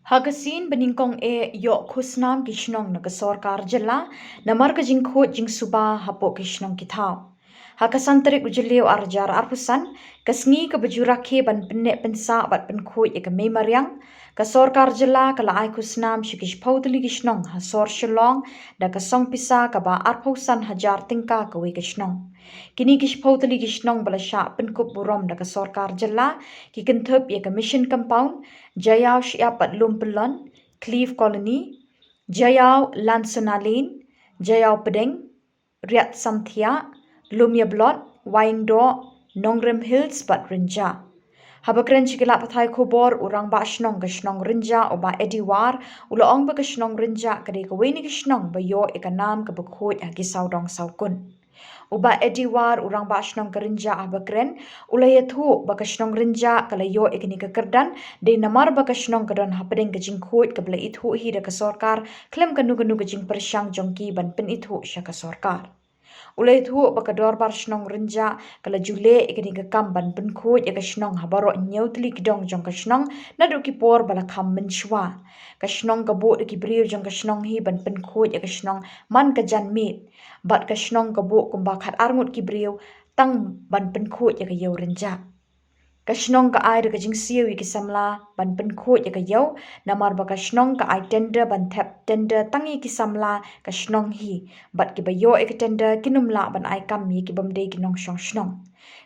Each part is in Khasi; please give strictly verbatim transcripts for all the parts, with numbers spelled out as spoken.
Ha ka sien ba nyngkong eh ïoh khusnam ki shnong na ka sorkar jylla namar ka jingkhuid jingsuba hapoh ki shnong ki thaw. Ha ka san tarik u Jylliew ar hajar arphew san, ka sngi kaba ju rakhe ban pynneh pynsah bad pynkhuid ïa ka mei mariang, ka sorkar jylla ka la ai khusnam sha ki shiphew tylli ki shnong ha sor Shillong da ka song pisa kaba arphew san hajar tyngka kawei ka shnong. Kine ki shiphew tylli ki shnong ba la shah pynkup burom da ka sorkar jylla ki kynthup ïa ka Mission Compound, Jaiaw Shyiap bad Lum Pyllun, Cliff Colony, Jaiaw Lansonalane, Jaiaw Pdeng, Riat Samthiah, Lumïablot, Waingdoh, Nongrim Hills bad Rynjah. Haba kren sha ki lad pathai khubor, u rangbah shnong ka shnong Rynjah, u Bah Eddie War, u la ong ba ka shnong Rynjah ka dei kawei na ki shnong ba ïoh ïa ka nam kaba khuid ha ki sawdong sawkun. U Bah Eddie War, u rangbah shnong ka Rynjah, haba kren, u la ïathuh ba ka shnong Rynjah ka la ïoh ïa kane ka kyrdan dei namar ba ka shnong ka don hapdeng ka jingkhuid kaba la ithuh hi da ka sorkar khlem kano kano ka jingpyrshang jong ki ban pynithuh sha ka sorkar. U la ïathuh ba ka dorbar shnong Rynjah ka la ju leh ïa kane ka kam ban pynkhuid ïa ka shnong ha baroh hynñiew tylli ki dong jong ka shnong naduh ki por ba la kham mynshuwa. Ka shnong ka buh da ki briew jong ka shnong hi ban pynkhuid ïa ka shnong man ka janmiet, bad ka shnong ka buh kumba khatar ngut ki briew tang ban pynkhuid ïa ka ïew Rynjah. Ka shnong ka ai da ka jingsiew ïa ki samla ban pynkhuid ïa ka ïew, namar ba ka shnong ka ai tender ban thep tender tang ïa ki samla ka shnong hi, bad kiba ïoh ïa ka tender kin ym lah ban ai kam ïa ki bym dei ki nongshong shnong.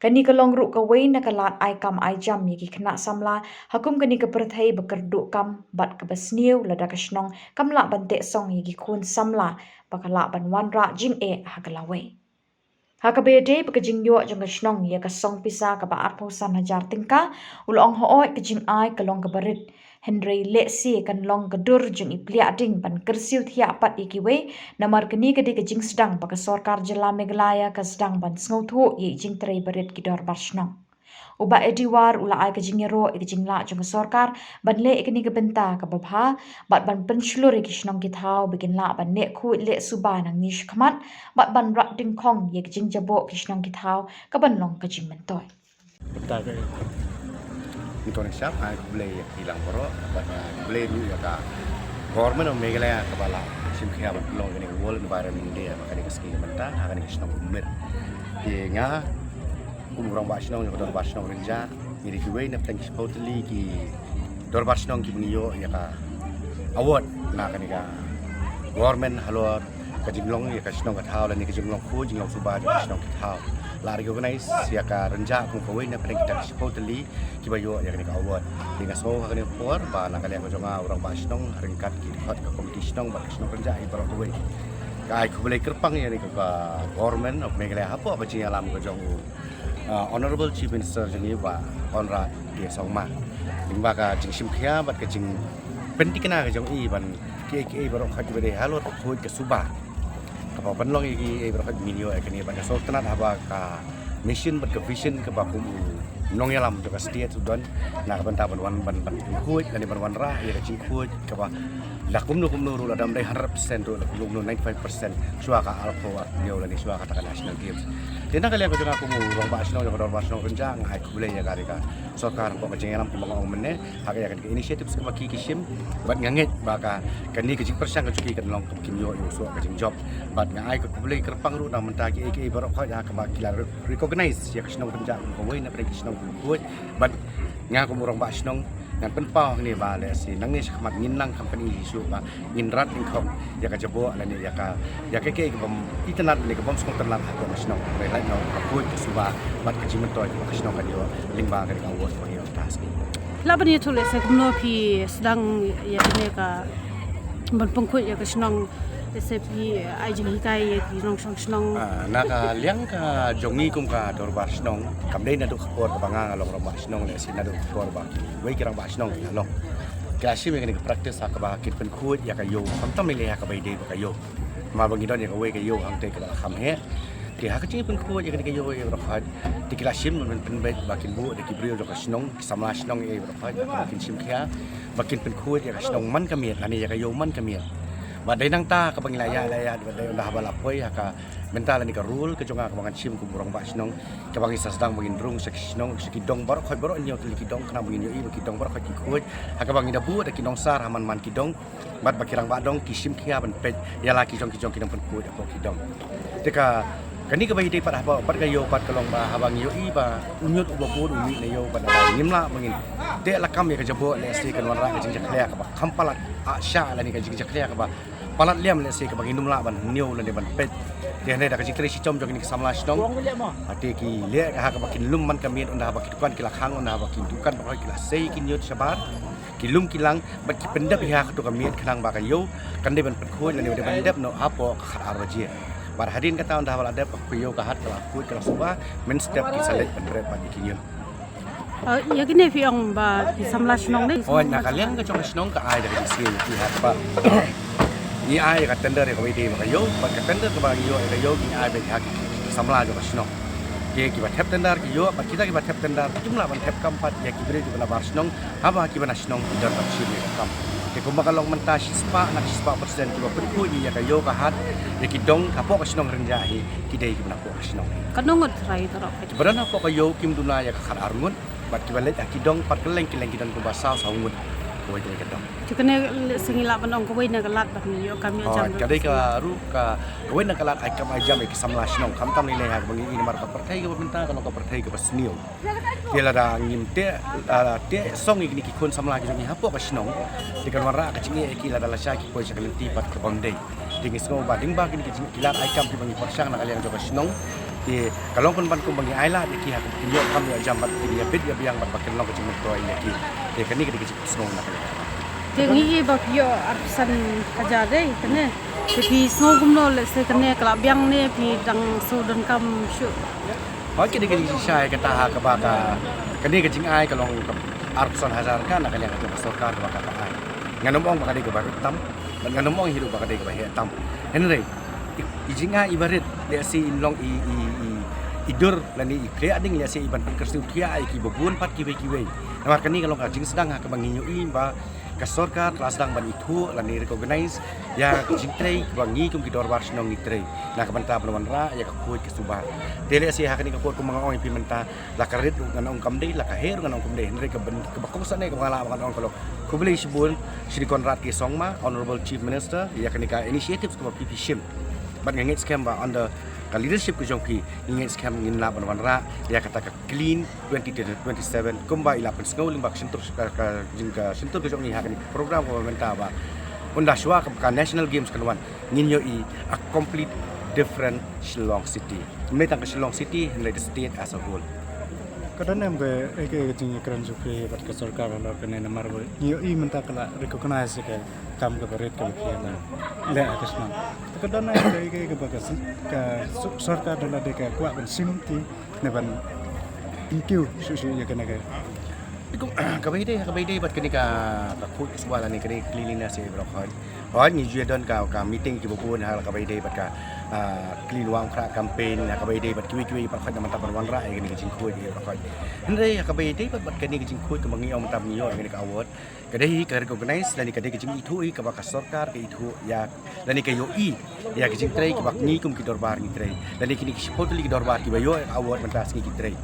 Kane ka long ruh kawei na ka lad ai kam ai jam ïa ki khynnah samla ha kum kane ka pyrthei ba kyrduh kam bad kaba sniew lada ka shnong kam lah ban teh song ïa ki khun samla ba ka lah ban wanrah jingeh ha ka lawei. Ha kaba ïadei bad ka jingïoh jong ka shnong ïa ka song pisa kaba arphew san hajar tyngka, u la ong hooid ka jingai ka long kaba rit, hynrei lehse kan long ka dur jong i pliah ding ban kyrsiew thiah pat ïa kiwei, namar kane ka dei ka jingsdang ba ka sorkar jylla Meghalaya ka sdang ban sngewthuh ïa i jingtrei barit ki dorbar shnong. U Bah Eddie War u la ai ka jingïaroh ïa ka jinglah jong ka sorkar ban leh ïa kane ka bynta kaba bha bad ban pynshlur ïa ki shnong ki thaw ba kin lah ban neh khuid leh suba nangne shakhmat bad ban rak dyngkhong ïa ka jingjaboh ki shnong ki thaw kaban long ka jingmyntoi. Bynta ka Ngi to ngi shap ai khublei ïa ki lang baroh bad khublei ruh ïa ka Government of Meghalaya kaba la shim khia ban pynlong ïa kane ka World Environment Day ha kane ka sngi ka bynta ha kane ka shnong Umir. Te nga kum u rangbah shnong jong ka dorbar shnong Rynjah, ngi dei kiwei na pdeng ki shiphew tylli ki dorbar shnong kiba ngi ïoh ïa ka award na kane ka government halor ka jinglong ïa ka shnong ka thaw lane ka jinglong khuid jinglong suba jong ka shnong ka thaw. La recognize ïa ka Rynjah kum kawei na pdeng kita ki shiphew tylli kiba ïoh ïa kane ka award. Te nga sngew ha kane ka por ba na ka liang ka jong nga u rangbah shnong ha ryngkat ki dkhot ka komiti shnong bad ka shnong Rynjah hi baroh kawei, ka ai khublei kyrpang ïa kane ka Government of Meghalaya hapoh ka jingïalam ka jong u, ah, Honorable Chief Minister jong ngi Bah Conrad K Sangma. Lyngba ka jingshim khia bad ka jingpynthikna ka jong i ban kiei kiei baroh khoit kiba dei halor ka khuid ka suba, kaba pynlong ïa kiei baroh khoit ngin ïoh ïa kane bad ka sngewtynnat haba ka mission bad ka vision kaba kum u nongïalam jong ka state u don na ka bynta ban wan ban ban khuid lane ban wanrah ïa ka jingkhuid kaba la kumno kumno ruh, lada ym dei hundred percent ruh, la kumno kumno ninety-five percent shuwa ka arphew arphew hynñiew lane shuwa kata ka National Games. Te na ka liang ka jong nga kum u rangbah shnong jong ka dorbar shnong Rynjah, nga ai khublei ïa ka, ïa ka sorkar hapoh ka jingïalam kumba nga ong mynne ha ka, ïa ka initiatives kaba ki ki shim bad nga ngeit ba ka kane ka jingpyrshang ka jong ki kan long kaba kin ïoh ïa u soh ka jingjop. Bad nga ai ka khublei kyrpang ruh na ka bynta kiei kiei baroh khoit ha kaba ki la re-, recognize ïa ka shnong Rynjah kum kawei na pdeng ki shnong kiba khuid. Bad nga kum u rangbah shnong ngan pynpaw hangne ba lehse nangne shakhmat ngin nang company issue ba ngin rat ngin khong ïa ka jaboh lane ïa ka, ïa ka kiei kiei kaba ym itynnad lane kaba ym sngewtynnad hapoh ka shnong. Hynrei lait noh ka khuid ka suba bad ka jingmyntoi kaba ka shnong kan ïoh lyngba kane ka award ba ngi ïoh mynta ka sngi. Lah ban ïathuh lehse kumno phi sdang ïa kane ka ban pynkhuid ïa ka shnong, lehse phi ai jinghikai ïa ki nongshong shnong? Ah, na ka liang ka jong ngi kum ka dorbar shnong, kam dei naduh ka por kaba nga nga long rangbah shnong, lehse naduh ka por ba kiwei ki rangbah shnong ki la long, ki la shim ïa kane ka practice ha kaba kin pynkhuid ïa ka ïew, khamtam lei lei ha kaba ïadei bad ka ïew. Namar ba ngi don ïa kawei ka ïew hangtei kaba la kham heh. Te ha ka jingpynkhuid ïa kane ka ïew ïa baroh khoit, te ki la shim ban pynbeit ba kin buh da ki briew jong ka shnong, ki samla shnong ïa baroh khoit, ba kin shim khia ba kin pynkhuid ïa ka shnong man ka miet lane ïa ka ïew man ka miet. Ba dei nangta kaba ngi la ïa la ïa ba dei ynda haba la poi ha ka bynta lane ka rule ka jong nga kaba ngan shim kum u rangbah shnong, kaba ngi sa sdang ba ngin rung sha ki shnong sha ki dong baroh khoit baroh hynñiew tylli ki dong khnang ba ngin ïohi ba ki dong baroh khoit ki khuid ha kaba ngi da buh da ki nongsar ha man man ki dong. Bad ba ki rangbah dong ki shim khia ban peit ïa la ki jong ki jong ki nongpynkhuid hapoh ki dong. Te ka kane kaba ïadei pat haba bad ka ïew pat ka long ba haba ngi ïohi ba u ñiut uba bud u mih na ïew bad ba ngim lah ba ngin teh lakam ïa ka jaboh lehse kan wanrah ka jingjakhlia kaba kham palat ah sha lane ka jingjakhlia kaba palat liam lehse kaba ngin ym lah ban hynñiew lane ban peit. Te hynrei da ka jingtrei shitom jong kine ki samla shnong, ha te ki leh ha kaba kin lum man ka miet ynda haba ki dukan ki la khang ynda haba ki dukan ba ki la sei ki ñiut shabar. Ki lum ki lang bad ki pyndep ïa kato ka miet khnang ba ka ïew kan dei ban pynkhuid lane ban dep noh hapoh ka khatar baje. Bad hadien kata ynda haba la dep ka ïew ka hat ka la khuid ka la suba mynstep ki sa leit pynrep bad ïa ki ñiut. Oh, ïa kine phi ong ba ki samla shnong ne? Oh, na ka liang ka jong ka shnong ka ai da ka jingsngew ïa ki ha kaba ngi ai ïa ka tender ïa kaba ïadei bad ka ïew, bad ka tender kaba ngi ïoh ïa ka ïew ngi ai beit ha ki samla jong ka shnong. Ki, kiba thep tender ki ïoh, bad kita kiba thep tender kim lah ban thep kam pat ïa ki briew kiba na bar shnong, haba kiba na shnong ki don ban shim ïa ka kam. Te kumba ka long mynta shispah na shispah percent kiba pynkhuid ïa ka ïew ka hat ïa ki dong hapoh ka shnong Rynjah hi ki dei kiba na hapoh ka shnong. Katno ngut trai taro? Kiba don hapoh ka ïew kim duna ïa ka khatar ngut, bad kiba leit ha ki dong pat kylleng kylleng ki don kumba saw saw ngut. Kawei kawei ka dong. Te kane lehse ngi lah ban ong kawei na ka lad ban ïoh kam ïoh jam. Ka dei ka ruh ka kawei na ka lad ai kam ai jam ïa ki samla shnong khamtam lei lei ha kaba ngi i namar ka pyrthei kaba mynta ka long ka pyrthei kaba sniew. Te lada ngim teh, ah, teh song ïa kine ki khun samla ki jong ngi hapoh ka shnong. Te kan wanrah ka jingeh ïa ki lada lashai ki poi sha ka lynti pat kaba ym dei. Te ngi sngew ba dang ba kine ki jing ki lad ai kam kiba ngi pyrshang na ka liang jong ka shnong. Te ka long pynban kumba ngi ai lad ïa ki ha kaba kin ïoh kam ïoh jam bad kin ïa bit ïa biang bad ba kin long ka jingmyntoi ïa ki. Te kane ka dei ka jingsngew na ka liang. Te ngi i ba ki ïoh arphew san hajar dei kane. Te phi sngew kumno lehse kane ka la biang ne phi dang shu donkam shuh? Hooid, ka dei ka jingshisha ïa kata ha kaba ka, kane ka jingai ka long ka arphew san hajar ka na ka liang ka jong ka sorkar kaba ka ka ai. Ngan ym ong ba ka dei kaba rit tam, bad ngan ym ong hi ruh ba ka dei kaba heh tam. Hynrei i, i jingai iba rit lehse in long i, i, i, i dur lane i khlieh ding lehse i ban pynkyrsiew thiah ïa kiba bun pat kiwei kiwei. Namar kane ka long ka jingsdang ha kaba ngi ïohi ba ka sorkar ka la sdang ban ithuh lane recognize ïa ka jingtrei kaba ngi kum ki dorbar shnong ngi trei na ka bynta ban wanrah ïa ka khuid ka suba. Te lehse ha kane ka por kumba nga ong ïa phi mynta, la ka rit ruh ngan ong kam dei, la ka heh ruh ngan ong kam dei. Hynrei ka byn, kaba kongsan ne kaba nga lah ba ngan ong ka long khublei shibun Shri Conrad K Sangma, Honorable Chief Minister, ïa kane ka initiative kaba phi phi shim. Bad nga ngeit skhem ba under ka leadership ka jong phi ngi ngeit skhem ngin lah ban wanrah ïa kata ka Clean twenty twenty-seven kumba i la pynsngew lyngba ka shyntur ka, ka jing ka shyntur ka jong ngi ha kane ka program kaba mynta ba ynda shuwa ka, ka National Games kan wan ngin ïohi a complete different Shillong City. Ym dei tang ka Shillong City hynrei the state as a whole. Ka don em ka, eh, ka, ka jingïakren jong phi bad ka sorkar halor kane namar ba ngi ïohi mynta ka la recognize ka kam kaba rit kaba phi la leh ha ka shnong. Te ka don em ka, ka, ka, ka, ka s-, ka s-, sorkar da lade ka kwah ban shim ti ne ban pynkiew shuh shuh ïa kane ka. Kaba ïadei, kaba ïadei bad kane ka, ka khuid ka suba lane kane ka cleanliness ïa baroh khoit. Hooid, ngi ju don ka, ka meeting kiba bun ha kaba ïadei bad ka, ah, Clean Wah Umkhrah campaign, ha kaba ïadei bad kiwei kiwei baroh khoit na mynta ban wanrah ïa kane ka jingkhuid ïa baroh khoit. Hynrei ha kaba ïadei bad, bad kane ka jingkhuid kaba ngi ong mynta ngi ïoh ïa kane ka award. Ka dei hi ka recognize lane ka dei ka jingithuh hi kaba ka sorkar ka ithuh ïa lane ka ïohi ïa ka jingtrei kaba ngi kum ki dorbar ngi trei. Lane kine ki shiphew tylli ki dorbar kiba ïoh award mynta sngi ki trei.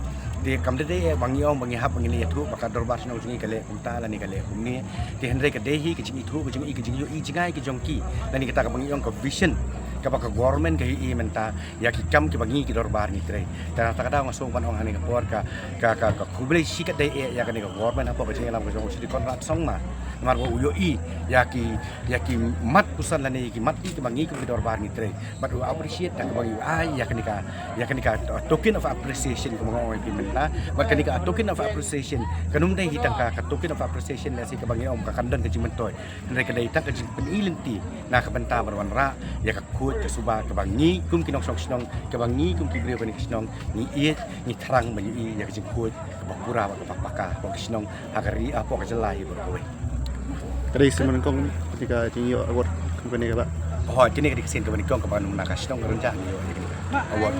Te kam dei eh ba ngi ong ba ngi hap ba ngi leh ïathuh ba ka dorbar shnong jong ngi ka leh kumta lane ka leh kumne. Te hynrei ka dei hi ka jingithuh ka jingïohi ka jingïohi jngai ka jong ki. Lane kata kaba ngi ong ka vision kaba ka government ka ïohi mynta ïa ki kam kiba ngi ki dorbar ngi trei. Te na kata ka daw nga sngewbha ban ong ha kane ka por ka, ka, ka, ka khublei shikatdei eh ïa kane ka government hapoh ka jingïalam ka jong u Shri Conrad Sangma. Namar ba u ïohi ïa ki, ïa ki mat puson lane ïa ki mat ki kiba ngi kum ki dorbar ngi trei. Bad u appreciate da kaba ngi u ai ïa kane ka, ïa kane ka, uh, token of appreciation kaba nga ong ïa phi mynta. Bad kane ka token of appreciation kan ym dei hi tang ka, ka token of appreciation lehse kaba ngi ong ka kan don ka jingmyntoi. Hynrei ka dei tang ka jingpyni lynti na ka bynta ban wanrah ïa ka khuid ka suba kaba ngi kum ki nongshong shnong, kaba ngi kum ki briew kane ka shnong ngi ïeit, ngi thrang ban ïohi ïa ka jingkhuid kaba pura bad kaba paka hapoh ka shnong ha ka ri hapoh ka jylla hi baroh kawei. Ka dei sien ba nyngkong kane ka jingïoh award kum kane ka bah? Hooid, kane ka dei ka sien kaba nyngkong kaba na ka shnong Rynjah ngi ïoh ïa kane ka award.